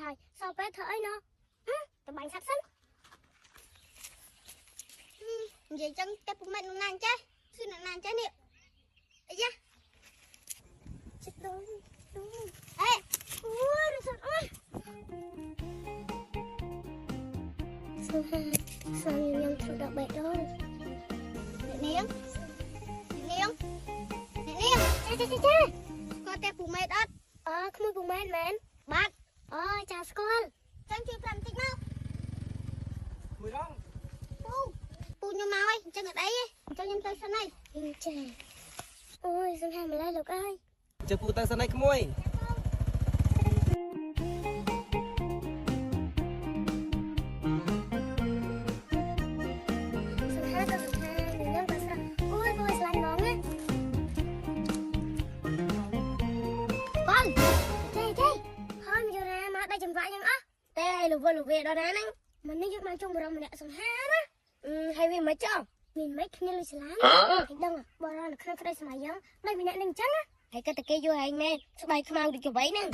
ហើយសល់ពេលធ្វើអីណោះទៅបាញ់សត្វសិននិយាយចឹងតែពុកម៉ែនឹងណាអញ្ចេះគឺនឹងណាអញ្ចេះនេះអាយ៉ាចិត្តដូចអេអូរសអើយសុំសុំខ្ញុំធ្វើដល់បេះដូងអ្នកនាងអ្នកនាងអ្នកនាងចាចាចាស្គាល់តែពូម៉ែតអត់អើក្មួយពូម៉ែតមែនបាទអូចាស្គាល់ចឹងជួយប្រាប់បន្តិចមកមួយដងពូពូខ្ញុំមកហើយអញ្ចឹងអត់អីទេអញ្ចឹងខ្ញុំទៅសិនហើយចាអូយសុំហាម្លេះលោកអើយជើពូទៅសិនហើយក្មួយសុំហាក៏សុំហាខ្ញុំក៏ស្រស់អូយគួរស្រឡាញ់ហ្មងណាបងទេទេហើយមយូរ៉ាមកដៃចម្វាក់យ៉ាងអស់តែលវលវដល់ណាហ្នឹងមិននេះយើងបានជុំបរមម្នាក់សុំហាណាហើយវាមិនចង់មានមិនគ្នាលុយឆ្លាមហើយដឹងបរមនៅក្នុងក្តីសម័យយើងដូចម្នាក់នឹងអញ្ចឹងហើយក៏តគេយកឯងមែនស្បែកខ្មៅដូចអ្វីហ្នឹង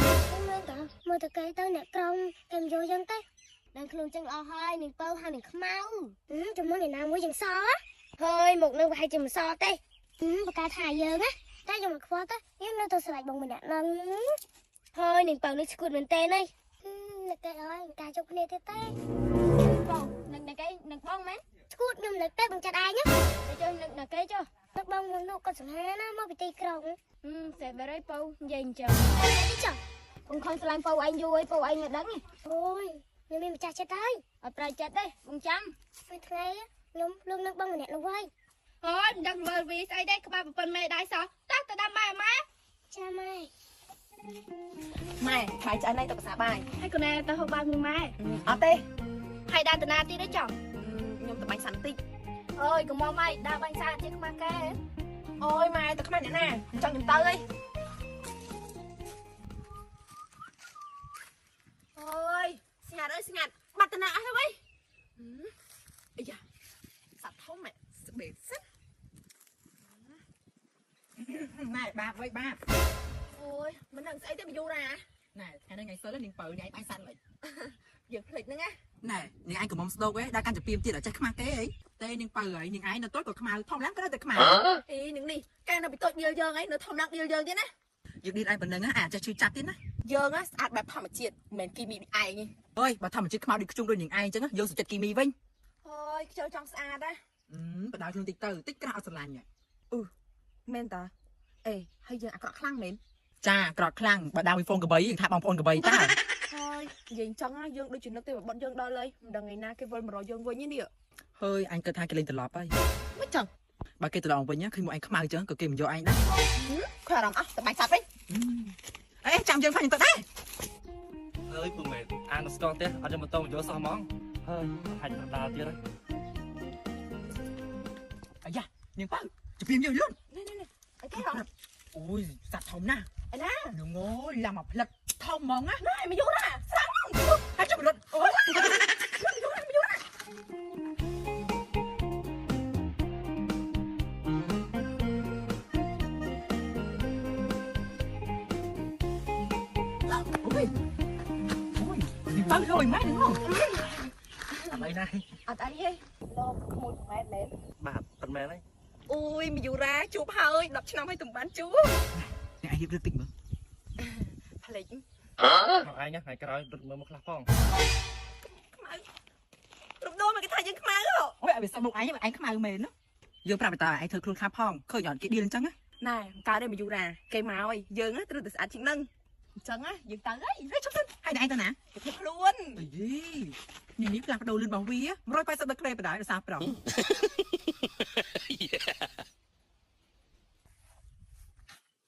មើលតមើលតគេទៅអ្នកក្រុងគេមិនយកយ៉ាងទេដឹងខ្លួនចឹងល្អហើយនឹងពៅហើយនឹងខ្មៅជំនួសអ្នកណាមួយយ៉ាងសហើយមកនឹងប្រហែលជាមិនសទេបកាថាយើងណាតែយើងមិនខ្វល់ទេយើងនៅតែស្រឡាញ់បងម្នាក់ហ្នឹងហើយនឹងពៅនេះឈួតមែនទេនេះនឹកគេអើយការជួបគ្នាទៀតទេបងនឹងគេនឹងបងមែនឈួតខ្ញុំនឹកទេបងចាត់ឯងណាទៅចុះនឹងគេចុះនឹកបងនឹងនោះគាត់សង្ហាណាមកពីទីក្រុង សេបរីពៅនិយាយអញ្ចឹងនេះចុះបងខំស្រឡាញ់ពៅឯងយូរហើយពៅឯងមិនដឹងអូយខ្ញុំមានម្ចាស់ចិត្តហើយអត់ប្រយចិត្តទេបងចាំមួយថ្ងៃខ្ញុំលងនឹកបងម្នាក់នោះហើយហើយមិនដឹងមើលវាស្អីទេក្បាលប្រពន្ធមេដែរសោះតោះទៅដល់ម៉ែម៉ែចាម៉ែម៉ែថ្លៃឆ្អិនហើយទៅភាសាបាយហើយកូនឯងទៅហូបបាយមួយម៉ែអត់ទេហើយដើរតាណាទៀតទេចុះខ្ញុំទៅបាញ់សាន់តិចអើយកុំមកម៉ែដើរបាញ់សាជាខ្មាស់កែអូយម៉ែទៅខ្មាស់អ្នកណាចង់ខ្ញុំទៅអីអូយស្ងាត់អើយស្ងាត់បាត់តាណាអស់ហើយវិញអាយ៉ាសត្វធំម៉ែស្បេតសិន ណែបាបវិញបាប អូយមិនដឹងស្អីទេមយូរ៉ា ណែថ្ងៃនេះថ្ងៃសិលនាងពៅនាងឯងបាញ់សត្វមិន យើងភ្លេចហ្នឹងណា ណែនាងឯងកំមុំស្ដោកឯងដល់កាន់ចពីមទៀតអត់ចេះខ្មាស់គេអីទេនាងពៅហើយនាងឯងនៅតូចក៏ខ្មៅធំឡើងក៏នៅតែខ្មៅ អីនឹងនេះកាលនៅពីតូចដៀលយើងឯងនៅធំឡើងដៀលយើងទៀតណា យើងដៀលឯងប៉ុណ្្នឹងអាចចេះឈឺចាប់ទៀតណា យើងស្អាតបែបធម្មជាតិមិនមែនគីមីដូចឯងទេ អើយបើធម្មជាតិខ្មៅដូចខ្ជុំដូចនាងឯងអញ្ចឹងយើងសុចិត្តគីមីវិញ អូយខ្ជិលចង់ស្អាតណា បដៅខ្លួនតិចទៅតិចក្រាក់អត់ស្រឡាញ់ អឺមែនតាអេហើយយើងអាក្រក់ខ្លាំងមែន ចាក្រក់ខ្លាំងបើដើមវីហ្វូនកបីយើងថាបងប្អូនកបីតា ហើយនិយាយចង់យើងដូចជានឹកទេបត់យើងដល់ហើយមិនដឹងថ្ងៃណាគេវិលមករកយើងវិញនេះ ហើយអញគិតថាគេលេងត្រឡប់ហើយ មិនចឹង បើគេត្រឡប់វិញឃើញមកឯងខ្មៅចឹងក៏គេមិនយកឯងដែរ ខើអារម្មណ៍អស់ទៅបាញ់សត្វវិញ អេចាំយើងផាញ់ទៅដែរ ហើយពូមែនអានស្កងផ្ទះអត់យកម៉ូតូមកយកសោះហ្មងហើយហាច់ដល់ទៀតហើយ អាយ៉ានាងពៅជពីមយើងលឿន នេះនេះអីគេហ៎ អូយសត្វធំណាស់ អីណា ងងឡាំមកផ្លិតធំហ្មងណា ណែមកយូរណាស្រាំ ហើយចុះរត់អូយអូយអូយនាងពៅលយម៉ែនឹងហ៎អត់អីណា អត់អីទេលោកក្មួយម៉ែមែន បាទប៉ុន្មានហើយ អូយមយូរ៉ាជួបហើយ10ឆ្នាំហើយទំបានជួប អ្នកឯងរៀបលើកតិចមើល ភ្លេច មកឯងថ្ងៃក្រោយរត់មើលមកខ្លះផង ខ្មៅរូបដូរមកគេថាយើងខ្មៅហ៎ អូយឲ្យវាសុំមុខឯងឯងខ្មៅមែនណាយើងប្រាប់តាឯងធ្វើខ្លួនខាផងឃើញអត់គេឌីលអញ្ចឹងណា ណែកើតទេមយូរ៉ាគេមកហើយយើងត្រូវតែស្អាតជាងនឹងអញ្ចឹងណាយើងទៅហើយ ហេជប់សិនហើយឯងទៅណា គេធ្វើខ្លួន អីនេះនេះផ្លាស់ប្ដូរលឿនរបស់វា180ដឺក្រេបដ ாய் ដោយសារប្រង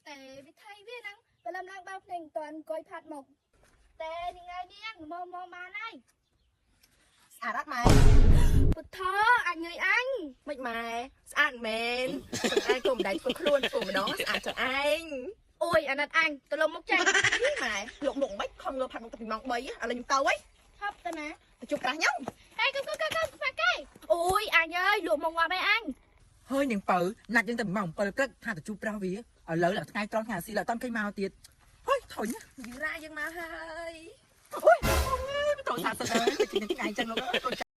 តែវិថីវាហ្នឹងព្រលឹមឡើងបើភ្នែកមិនតាន់អង្គុយផាត់មកតែនឹងឯងនាងមកមកបានហើយ ស្អាតអត់ម៉ែ ពុទ្ធអញញើយអញ មិនម៉ែស្អាតមែនស្អាតក៏មិនដែរធ្វើខ្លួនធ្វើម្ដងស្អាតចុះឯង អូយអាណិតអញទៅលុំមុខចេញ ម៉ែលោកមុខមិនខំងើបផាត់មុខទៅពីម៉ោង3ឥឡូវខ្ញុំទៅហើយ ហប់ទៅណា ទៅជួបប្រាស់ខ្ញុំ ហេកុំកុំកុំខ្មាស់គេអូយអញអើយលក់មកងាប់ឯងអញ ហើយនាងពៅណាត់យើងទៅម៉ោង7ព្រឹកថាទៅជួបប្រាស់វាឥឡូវដល់ថ្ងៃត្រង់ថ្ងៃអាស៊ីឡើយអត់ឃើញមកទៀតហើយធុញ យូរ៉ាយើងមកហើយ អូយអូយមិនត្រូវសាសិនអើយទៅជាថ្ងៃចឹងលោកអើយ។